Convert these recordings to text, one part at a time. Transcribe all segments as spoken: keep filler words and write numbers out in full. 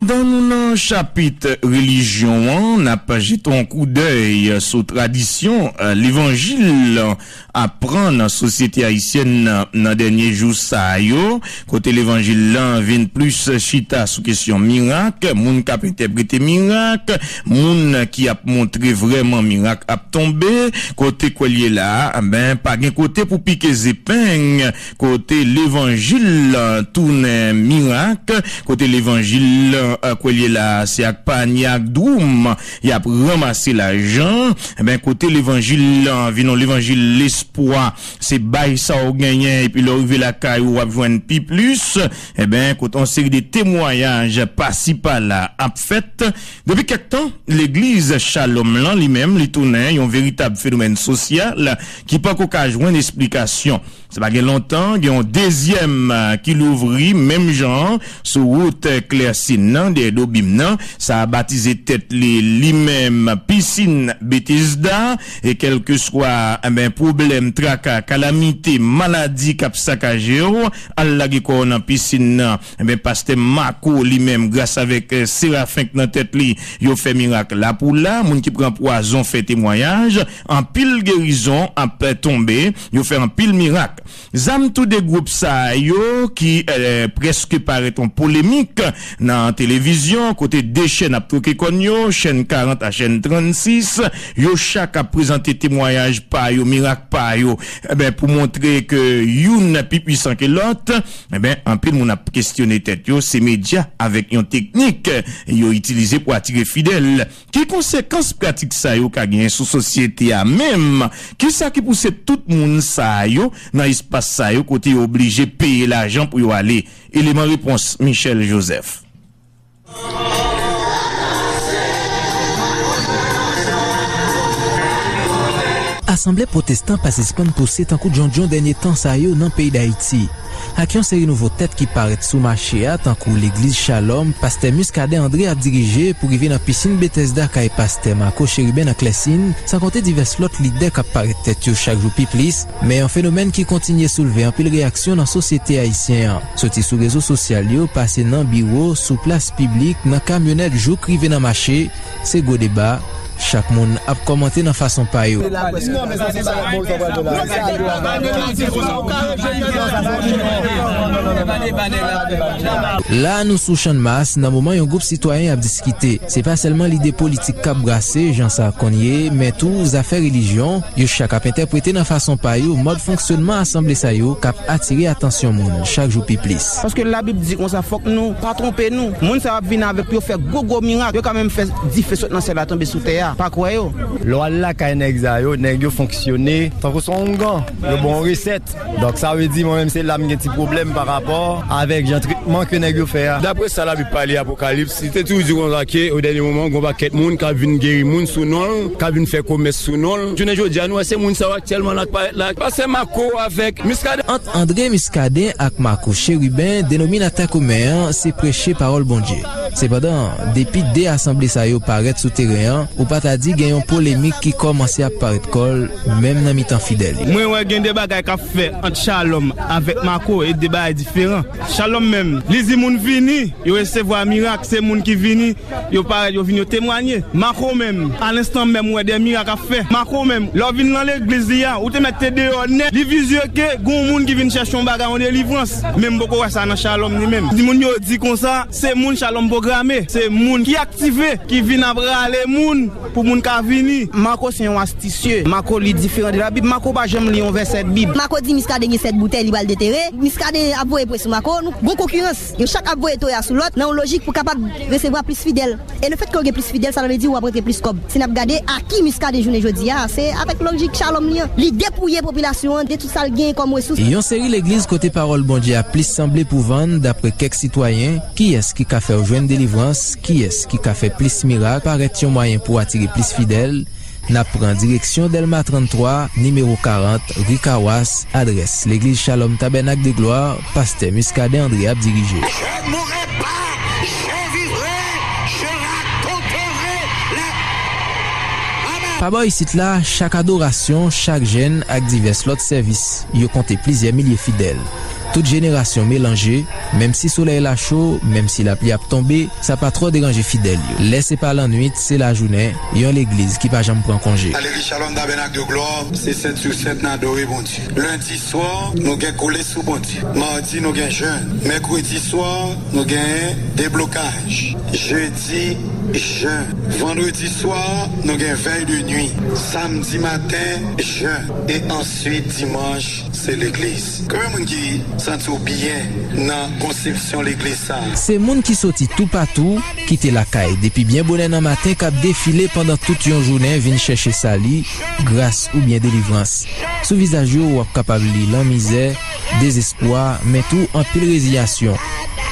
Tan nou nan chapit relijyon an, n ap jete yon koudèy sou tradisyon, eh, levanjil aprann sosyete ayisyèn nan, nan dènye jou sa yo, kote levanjil lan vin plis chita sou kesyon mirak, moun k ap entèprete mirak, moun ki ap montre vrèman mirak ap tonbe, kote kwè l ye la, ben, pa gen kote pou pike zepeng, kote levanjil lan tounen mirak, kote levanjil lan, eh, kwè l ye la, se ak panye ak dwoum y ap ranmase lajan, ben, kote levanjil lan vin yon levanjil lespwa, se bay sa w genyen, epi lè w rive lakay ou, w ap jwenn pi plis, eben, kote yon seri de temwayaj pasi pala ap fèt. Depi kèk tan, legliz Shalom lan, li menm, li tounen yon veritab fenomèn sosyal ki poko ka jwenn esplikasyon. Sa pa gen lontan, gen yon dezyèm, eh, ki louvri menm jan an sou wout, eh, Klèsin nan, dèyè Dobim nan. Sa a batize tèt li, li menm, Pisin Betesda. E kèlkeswa, enben, pwoblèm, traka, kalamite, maladi k ap sakaje w, al lage kò w nan pisin nan. Enben, pastè Mako, li menm, gras avèk, eh, Serafen k nan tèt li, yo fè mirak la pou la. Moun ki pran pwazon fè temwayaj. Anpil gerizon ap tonbe, yo fè anpil mirak. Zam tou de gwoup sa yo ki, eh, prèske parèt yon polemik nan televizyon, kote de chèn ap twoke kòn yo, chèn karant a chèn trannsis, yo chak ap prezante temwayaj pa yo, mirak pa yo, eben, pou montre ke youn pi pwisan ke lòt. Eben, anpil moun ap kesyone tèt yo, se medya avèk yon teknik yo itilize pou atire fidèl. Ki konsekans pratik sa yo ka genyen sou sosyete a menm? Kisa ki pouse tout moun sa yo nan espas sa yo kote yo oblije peye lajan pou yo ale? Eleman repons, Michel Joseph. Asanble pwotestan pa sispann pouse tankou djondjon dènye tan sa yo nan peyi Dayiti. Ak yon seri nouvo tèt ki parèt sou mache a, tankou legliz Shalom, pastè Muscadin André ap dirije, pou rive nan pisin Betesda kay pastè Marco Chérubin nan Klèsin, san konte divès lòt lidè k ap parèt tèt yo chak jou pi plis, men yon fenomèn ki kontinye soulve anpil reyaksyon nan sosyete ayisyen an. Soti sou rezo sosyal yo, pase nan biwo, sou plas piblik, nan kamyonèt, jouk rive nan mache, se gwo deba. Chak moun ap kòmante nan fason pa yo. La, nou sou Channmas, nan moman yon gwoup sitwayen ap diskite. Se pa sèlman lide politik k ap brase, jan sa konn ye, men tou zafè relijyon. Yo chak ap entèprete nan fason pa yo mòd fonksyònman asanble sa yo k ap atire atansyon moun chak jou pi plis. Paske Labib di konsa, fòk nou pa twonpe nou. Moun sa yo ap vin avèk yo fè gwo gwo mirak. Yo ka menm fè dife sot nan syèl la tonbe sou tè a. Pa kwè yo. Lè w al lakay nèg sa yo, nèg yo fonksyone tankou se yon oungan. Yo ba w yon resèt. Donk, sa vle di, mwen menm, se la m gen ti pwoblèm pa rapò avèk jan tretman ke nèg yo fè a. Daprè sa Labib pale, Apokalips, li te toujou di konsa ke, o dènye moman, gon pakèt moun k ap vin geri moun sou non l, k ap vin fè komès sou non l. Jounen jodi a, nou wè se moun sa yo aktyèlman la k parèt la. Pastè Marco avèk Muscadin. Ant André Muscadin ak Marco Chérubin, denominatè komen an, se preche pawòl Bondye. Sepandan, depi de asanble sa yo parèt sou teren an, ou pa ta di gen yon polemik ki kòmanse ap parèt kò l, menm nan mitan fidèl yo. Mwen wè gen de bagay k ap fè ant Shalom avèk Marco, e de bagay diferan. Shalom menm, li di moun vini, yo resevwa mirak, se moun ki vini, yo parèt, yo vini, yo temwanye. Marco menm, alenstan menm, wè de mirak ap fè. Marco menm, lè w vin nan legliz li a, ou te mèt te deyò nèt. Li vizye ke gon moun ki vin chèche yon bagay, yon delivrans. Men m poko wè sa nan Shalom li menm. Di moun yo di konsa, se moun Shalom pwograme, se moun ki aktive, ki vin ap rale moun pou moun ka vini. Marco se yon astisye. Marco li diferan de Labib. Marco pa janm li yon vèsè Bib. Marco di Muscadin gen sèt boutèy, li pral detere. Muscadin ap voye pwen sou Marco. Nou, gon konkirans. Yo chak ap voye toya sou lòt nan yon lojik pou kapab resevwa plis fidèl. E lefètke w gen plis fidèl, sa vle di w ap rantre plis kòb. Si n ap gade aki Muscadin jounen jodi a, se avèk lojik Shalom li an. Li depouye popilasyon an de tout sa l gen kòm resous. Yon seri legliz kote pawòl Bondye a plis sanble pou vann, daprè kèk sitwayen, kiyès ki ka fè w jwenn delivrans, kiyès ki ka fè plis mirak, parèt yon mwayen pou atire plis fidèl, n ap pran direksyon Dèlma tranntwa, nimewo karant, ri Kawas, adrès, Legliz Shalom Tabènak de Glwa, pastè Muscadin André ap dirije. Je mourrai pas, je vivrai, je raconterai les... Amèn. Pa bò isit la, chak adorasyon, chak jèn ak divès lòt sèvis, yo konte plizyè milye fidèl. Tout jenerasyon melanje, menm si solèy la cho, menm si lapli ap tonbe, sa pa twò deranje fidèl yo. Lè se pa lannwit, se lajounen, yon legliz ki pa janm pran konje. Legliz Shalom Tabernacle de Gloire, se sèt sou sèt nan adore Bondye. Lendi swa, nou gen kole sou Bondye. Madi, nou gen jèn. Mèkredi swa, nou gen deblokaj. Jedi, jèn. Vandredi swa, nou gen vèy de nwi. Samdi maten, jèn. E answit, dimanch, se legliz. Konbyen moun ki santi w byen nan konsepsyon legliz sa a? Se moun ki soti toupatou, kite lakay depi byen bonè nan maten k ap defile pandan tout yon jounen vin chèche sali, gras oubyen delivrans. Sou vizaj yo, w ap kapab li lanmizè, dezespwa, men tou anpil reziyasyon.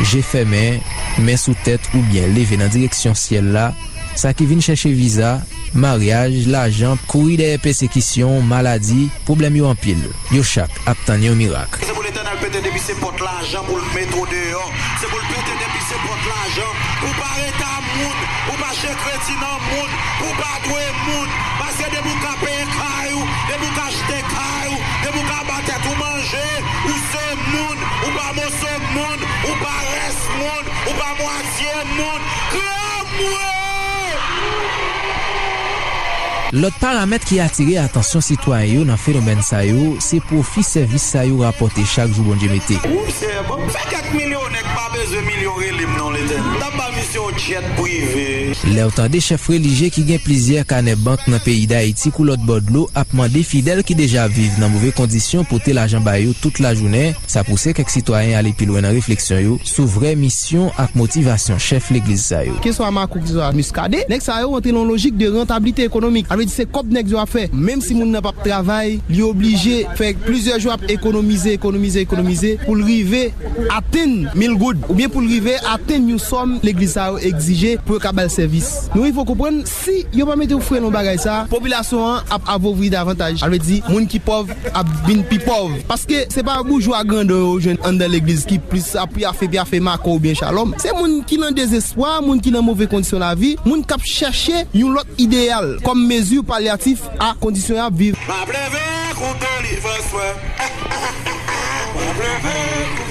Je fèmen, men sou tèt oubyen leve nan direksyon syèl la, sa ki vin chèche viza, maryaj, lajan, kouri dèyè pèsekisyon, maladi, pwoblèm yo anpil. Yo chak ap tann yon mirak. Se pou Letènèl pete depi se pòt lajan pou l mete w deyò. Se pou l pete depi se pòt lajan pou w pa rete a moun, pou w pa achte kredi nan moun, pou w pa dwe moun. Paske depi w ka peye kay ou, depi w ka achte kay ou, depi w ka ba tèt ou manje, ou se moun, ou pa moso moun, ou pa rès moun, ou pa mwatye moun. Kranmwe! Lòt paramèt ki atire atansyon sitwayen yo nan fenomèn sa yo, se pwofi sèvis sa yo rapòte chak jou Bondye mete. Wi, Seyè, bon, fè kèk milyonè k pa bezwen milyon rele m non, Letènèl. M t ap ba misye yon djèt prive. Lè w tande chèf relijye ki gen plizyè kanè bank nan peyi Dayiti kou lòtbò dlo ap mande fidèl ki deja ap viv nan move kondisyon pote lajan ba yo tout lajounen, sa pouse kèk sitwayen ale pi lwen nan refleksyon yo sou vrè misyon ak motivasyon chèf legliz sa yo. Keswa Makou, keswa Muscadin, nèg sa yo rantre nan yon lojik de rantablite ekonomik. Sa vle di se kòb nèg yo ap fè. Menm si moun nan p ap travay, li oblije fè plizyè jou ap ekonomize, ekonomize, ekonomize pou l rive atenn mil goud, oubyen pou l rive atenn yon sòm legliz sa yo egzije pou yo ka ba l sèvis. Nou rive konprann, si yo pa mete yon fren nan bagay sa, popilasyon an ap avovri davantaj. Sa vle di, moun ki pòv ap vin pi pòv. Paske se pa boujwa grandon yo jwenn anndan legliz ki plis ap pyafe, pyafe Makou oubyen Shalom. Se moun ki nan dezespwa, moun ki nan move kondisyon lavi, moun k ap chèche yon lòt ideyal kòm mezi palyatif a kondisyon y ap viv. M ap leve pou delivrans mwen. M ap leve pou delivrans.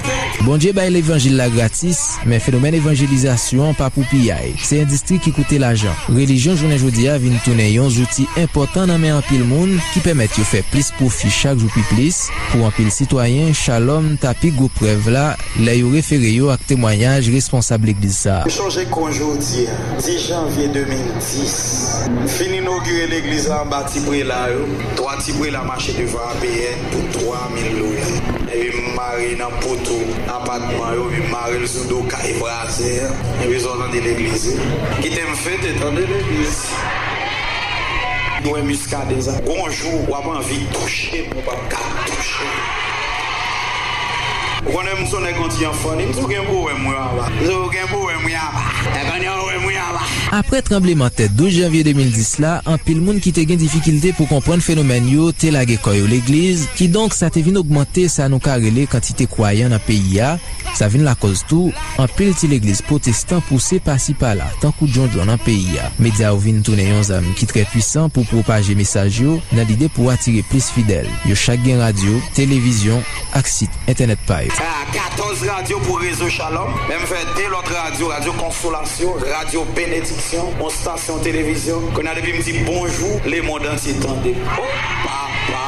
Bondye bay levanjil la gratis, men fenomèn evanjelizasyon an pa pou piyay. Se endistri ki koute lajan. Relijyon jounen jodi a vin tounen yon zouti enpòtan nan men anpil moun ki pèmèt yo fè plis pwofi chak jou pi plis. Pou anpil sitwayen, Shalom ta pi gwo prèv la lè yo refere yo ak temwayaj responsab legliz sa a. M chonje kon jodi a, dis janvye de mil dis, m fin inogire legliz la anba ti prela yo. Twa ti prela mache devan A P N pou twa mil dola. Epi m mare nan poto apatman yo, epi m mare l sou do kay vwazen an. Epi sa w tande legliz, wi. Kite m fete, tande legliz. Nou wè Muscadin sa. Gon jou, w ap anvi touche m, ou p ap ka touche m. Ou konnen m se yon nèg yon ti anfan, li, m di w gen pou wè m wi aba. M di w gen pou wè m wi aba. Nèg an wè m wi aba. Apre tranblemanntè douz janvye de mil dis la, anpil moun ki te gen difikilte pou konprann fenomèn yo te lage kò yo legliz, kidonk sa te vin ogmante sa nou ka rele kantite kwayan nan peyi a. Sa vin lakòz tou, anpil ti legliz pwotestan pouse pasi pala, tankou djondjon nan peyi a. Medya yo vin tounen yon zam ki trè pwisan pou pwopaje mesaj yo, nan lide pou atire plis fidèl. Yo chak gen radyo, televizyon, ak sit entènèt pa yo. Sa katòz radyo pou rezo Shalom, men m fè de lòt radyo, Radyo Konsolasyon, Radyo Benediksyon, yon estasyon televizyon. Kounye a, depi m di bonjou, lemonn antye tande m. O papa!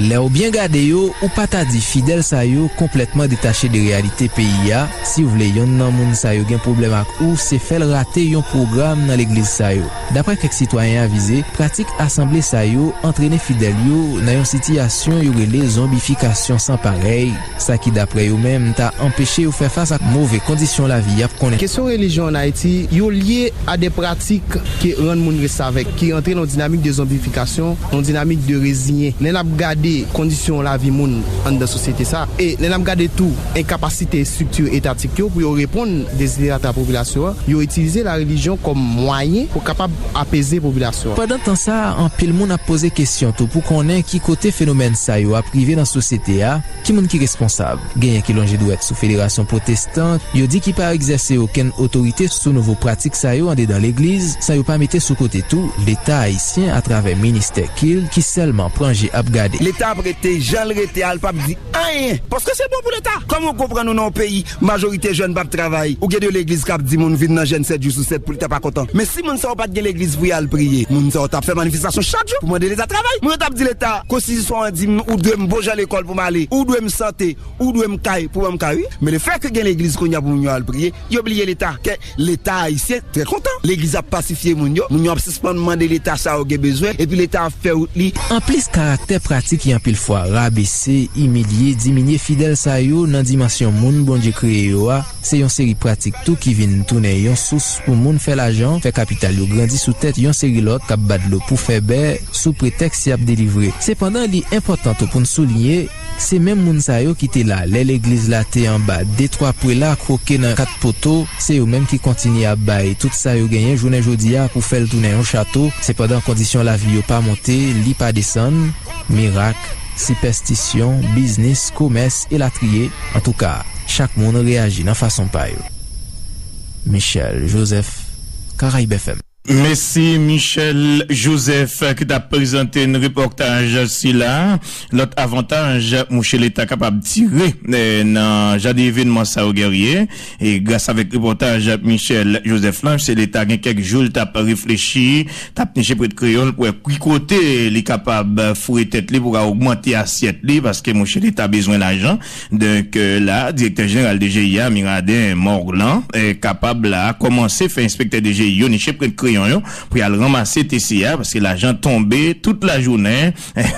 Lè w byen gade yo, ou pa ta di fidèl sa yo konplètman detache de reyalite peyi a. Si w vle yonn nan moun sa yo gen pwoblèm ak ou, se fè l rate yon pwogram nan legliz sa yo. Daprè kèk sitwayen avize, pratik asanble sa yo antrene fidèl yo nan yon sitiyasyon yo rele zonbifikasyon san parèy, sa ki, daprè yo menm, ta anpeche yo fè fas ak move kondisyon lavi y ap konnen. Kesyon relijyon ann Ayiti, yo lye a de pratik ki rann moun restavèk, ki antre nan yon dinamik de zonbifikasyon, yon dinamik de reziyen. Lè n ap gade kondisyon lavi moun anndan sosyete sa, e lè n ap gade tou enkapasite estrikti etatik yo pou yo reponn deziderata popilasyon an, yo itilize larelijyon kòm mwayen pou kapab apeze popilasyon an. Pandan tan sa a, anpil moun ap poze kesyon tou pou konnen ki kote fenomèn sa yo ap rive nan sosyete a, ki moun ki responsab. Genyen ki lonje dwèt sou Federasyon Pwotestan, yo di ki pa egzèse okenn otorite sou nouvo pratik sa yo andedan legliz, san yo pa mete sou kote tou Leta ayisyen atravè ministè kil ki sèlman pran je ap gade. Leta ap rete jan l rete a, l p ap di anyen. Paske se bon pou Leta. Kòman w konprann ou nan yon peyi, majorite jèn p ap travay, ou gen de legliz k ap di moun vin nan jèn sèt jou sou sèt pou Leta pa kontan. Men si moun sa yo pa t gen legliz pou y al priye, moun sa yo t ap fè manifestasyon chak jou pou mande Leta travay. Moun yo t ap di Leta, konstitisyon an di m ou dwe m bon jan lekòl pou m ale, ou dwe m sante, ou dwe m kay pou ban m kay, wi. Men lefètke gen legliz kounye a pou moun yo al priye, yo bliye Leta. Kè Leta ayisyen trè kontan. Legliz ap pasifye moun yo, moun yo ap sispann mande Leta sa yo gen bezwen, epi Leta ap fè wout li. Anplis karaktè pratik ki anpil fwa rabese, imilye, diminye fidèl sa yo nan dimansyon moun Bondye kreye yo a, se yon seri pratik tou ki vin tounen yon sous pou moun fè lajan, fè kapital yo grandi sou tèt yon seri lòt k ap bat dlo pou fè bè sou pretèks y ap delivre. Sepandan, li enpòtan tou pou n souliye, se menm moun sa yo ki te la lè legliz la te anba de twa pwela kwoke nan kat poto, se yo menm ki kontinye ap bay tout sa yo genyen jounen jodi a pou fè l tounen yon chato. Sepandan, kondisyon lavi yo pa monte, li pa desann. Mirak, sipèstisyon, biznis, komès, elatriye. Antouka, chak moun reyaji nan fason pa yo. Michel Joseph, Karayib F M. Mèsi Michel Joseph ki t ap prezante n repòtaj sila. Lòt avantaj mouche Leta kapab tire, eh, nan jan de evènman sa yo, Guerrier, e gras avèk repòtaj Michel Joseph lan, se Leta gen kèk jou l t ap reflechi, t ap niche prèt kreyon l pou wè ki kote li kapab foure tèt li pou ka ogmante asyèt li, paske mouche Leta bezwen lajan. Donk, eh, la, direktè jeneral D G I a, Miradin Morlan, eh, kapab la kòmanse fè enspektè D G I yo niche prèt kreyon yo pou y al ranmase T C A, paske lajan tonbe tout lajounen,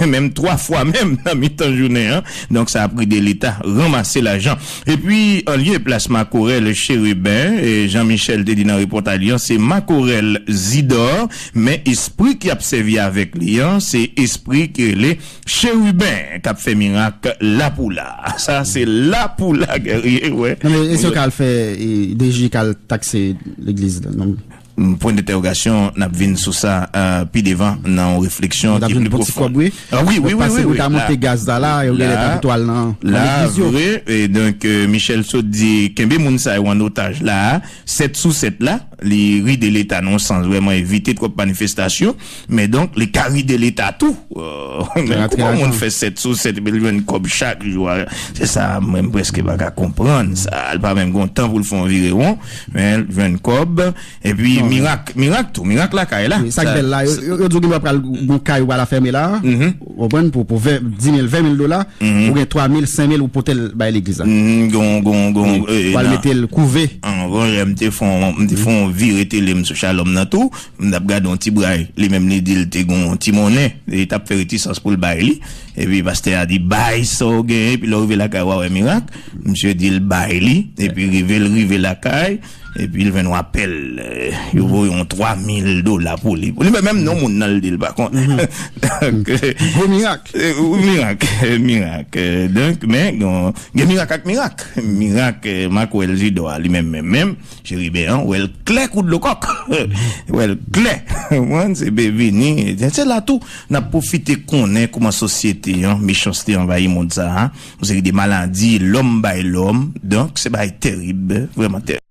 menm twa fwa menm nan mitan jounen an. Donk, sa ap ride Leta ranmase lajan. Epi, an lye plas makorèl Cheriben, eh, Jean Michel te di nan repòtaj li an, se makorèl Zidor, men espri ki ap sèvi avèk li an, se espri ki rele Cheriben k ap fè mirak lapoula. Sa se lapoula, Guerrier, wè. Non, men e se yo k al fè, e, D J k al takse legliz la, non? Pwen dentèwogasyon, n ap vin sou sa, eh, pi devan nan yon refleksyon ki pli pwofon. Yo t ap jwenn bon ti kòb, wi. Ah, wi, wi, wi, wi, wi. Paske pou ta monte gaz la, la, yo genlè t ap tou al nan, nan legliz yo. La, vre, e donk, eh, Michel sot di, kenbe moun sa yo an otaj la, sèt sou sèt la, li ride Leta nan yon sans vrèman evite twòp manifestasyon, men donk, li ka ride Leta tou. Euh, men kòman moun fè sèt sou sèt epi l jwenn kòb chak jou a? Se sa, mwen, m prèske pa ka konprann sa. L pa menm gon tan pou l fè yon virewon, men l jwenn kòb. Epi mirak, mirak tou, mirak lakay la. Wi, sa k bèl la, yo, yo, yo di w gen dwa pral gon kay ou pral afème la, ou konprann, pou, pou ven, di mil, ven mil dola, ou gen twa mil, senk mil ou pote l bay legliz la. Gon, gon, gon, pral mete l kouve. Anvan yè, m te fè yon, m te fè yon vire tele m sou Shalom nan tou. M t ap gade yon ti bray. Li menm, li di l te gen yon ti monnen. Li t ap fè retisans pou l bay li. Epi pastè a di, "Bay sa w genyen." Epi lè w rive lakay, w a wè mirak. Misye di l bay li. Epi rive l rive lakay. Epi l jwenn yon apèl. Eh, yo voye yon twa mil dola pou li. Pou li menm, menm non moun nan l di l pa konn. Gwo mirak. Eh, mirak. Mirak. Eh, donk, men, gen, gen mirak ak mirak. Mirak, eh, makwèl Zidò a li menm, menm, menm. Cheriben an, wè l klè kou dlo kòk. Wè l klè. Konprann? Se Bevini. Se la tou, n ap pwofite konnen kòman sosyete an, mechanste anvayi mond sa a. Yon seri de maladi, lòm bay lòm. Donk, se bagay tèrib, vrèman tèrib.